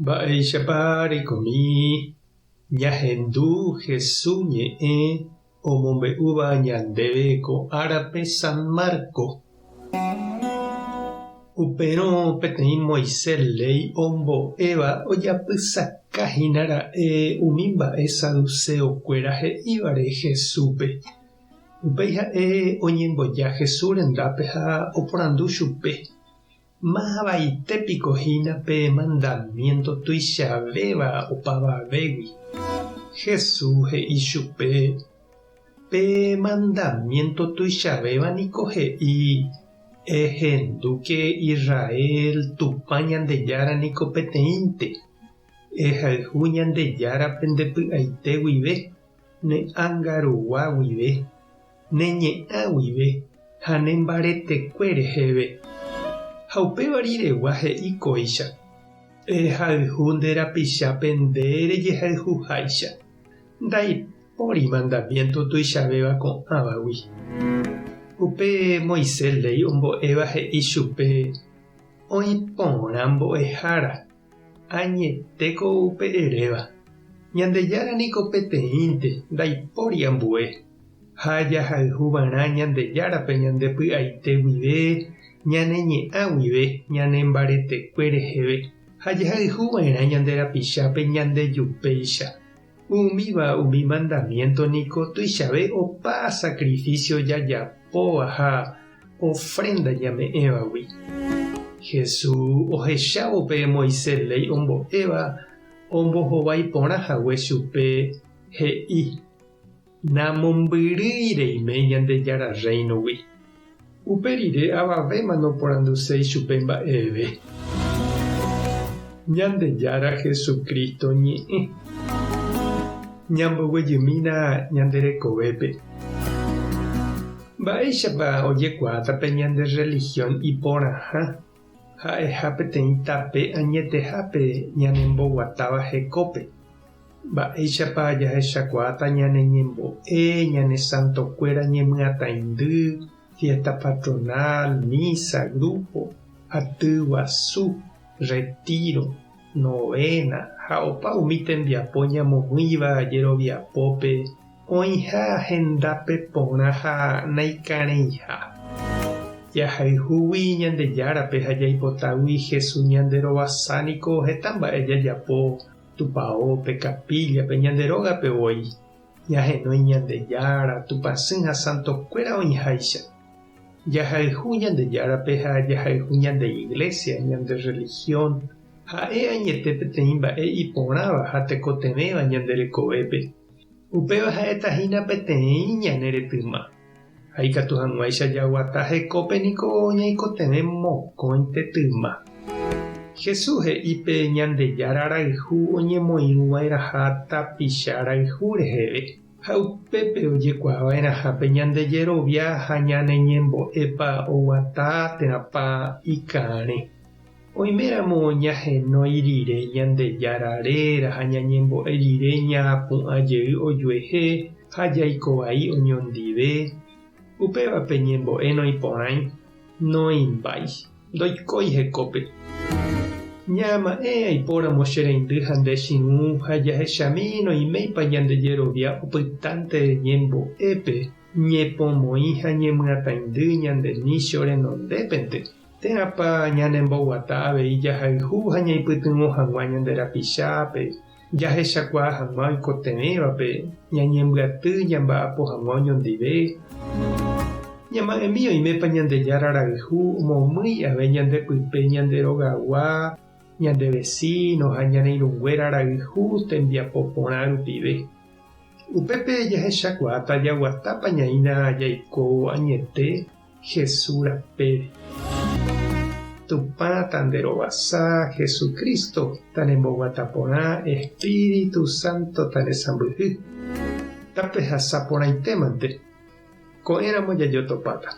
Mba'éichapa reikomi ñahendu Hesu ñe'ẽ omombe'úva ñandéve ko árape San Marco? Upérõ peteĩ Moisés léi ombo'éva ojapysaka hína ra'e umi mba'e saduseokuéra he'ívare Jesúspe. Upéi ha'e oñemboja Jesús rendápe ha oporandu chupe, Mavaite piko hína pe mandamiénto tuichavéva opavavégui? Jesús he'i chupe, Pe mandamiénto tuichavéva niko he'i, Ehendúke Israel, Tupã Ñandejára niko peteĩnte. Ehayhu Ñandejárape nde py'aite guive, ne ánga rugua guive, ne ñe'ã guive ha ne mbaretekue reheve. Ha upéva riregua he'i kóicha, Ehayhu nde rapichápe nde rejehayhuháicha. Ndaipóri mandamiénto tuichavéva ko'ãvagui. Upe Moisés léi ombo'éva he'i chupe, Oĩ porã mbo'ehára, Añetéko upe eréva. Ñandejára niko peteĩnte, ndaipóri ambue. Ha jahayhu va'erã Ñandejárape ñande py'aite guive, ñane ñe'ã guive, ñane mbaretekue reheve, ha jahayhu va'erã ñande rapichápe ñande jupéicha. Umíva umi mandamiénto niko tuichave opa sakrifísio jajapóva ha ofrénda ñame'ẽvagui. Jesús ohechávo pe Moisés léi ombo'éva ombohovái porã hague chupe, he'i, Namombyrýi reime Ñandejára Rréinogui. Upe rire avavéma noporanduséi chupe mba'eve. Ñandejára Jesucristo ñe'ẽ. Ñamboguejymína ñande rekovépe. Mba'éichapa ojekuaáta pe ñande rrelihión iporãha ha'eha peteĩ tape añetehápe ñanemboguatáva hekópe? Mba'éichapa jahechakuaáta ñane ñembo'e, ñane santokuéra ñemyatãindy, fiesta patronal, misa, grupo, aty guasu, retiro, novena ha opa umi tembiapo ñamomýiva jeroviapópe oĩha hendápe porã ha naikarẽiha. Jahayhúgui Ñandejárape ha jaipotágui Jesús ñanderovasa niko heta mba'e jajapo Tupaópe, capilla-pe, ñande rógape voi, ñahenói Ñandejára, Tupãsy ha santokuéra oĩháicha. Jahayhu Ñandejárape ha jahayhu ñande iglesia, ñande religión, ha'e añete peteĩ mba'e iporãva ha tekotevẽva ñande rekovépe. Upéva ha'éta hína peteĩ ñane retyma. Ha ikatu hag̃uáicha jaguata hekópe niko ñaikotevẽ mokõi tetyma. Jesús he'i pe Ñandejára rayhu oñemoirũva'erãha tapicha rayhu reheve, ha upépe ojekuaava'erãha pe ñande jerovia ha ñane ñembo'épa oguata térãpa ikarẽ. Oiméramo ñahenói rire Ñandejára réra ha ñañembo'e rire ñapu'ã jey ojuehe ha jaiko vai oñondive, upéva pe ñembo'e noiporãi, noĩmbái, ndoikói hekópe. Ñama'ẽ aipóramo che reindy ha nde chirũ ha jahechami noiméipa ñande jerovia opytánte ñembo'épe, ñepomoĩ ha ñemyatãindy ñande nícho renondépente. Térãpa ñanemboguata avei jahayhu ha ñaipytyvõ hag̃ua ñande rapichápe, jahechakuaa hag̃ua oikotevẽvape, ñañembyaty ñamba'apo hag̃ua oñondive? Ñama'ẽmi oimépa Ñandejára rayhu omomýi ave ñande pype ñande rogagua, ñande vesíno ha ñane irũnguéra rayhu tembiapo porã rupive. Upépe jahechakuaáta jaguatápa ñaína jaiko añete Jesús rapére. Tupã tanderovasa, Jesucristo tanemboguata porã, Espíritu Santo tanesãmbyhy. Tapehasa porãitémante. Ko'ẽramo jajotopáta.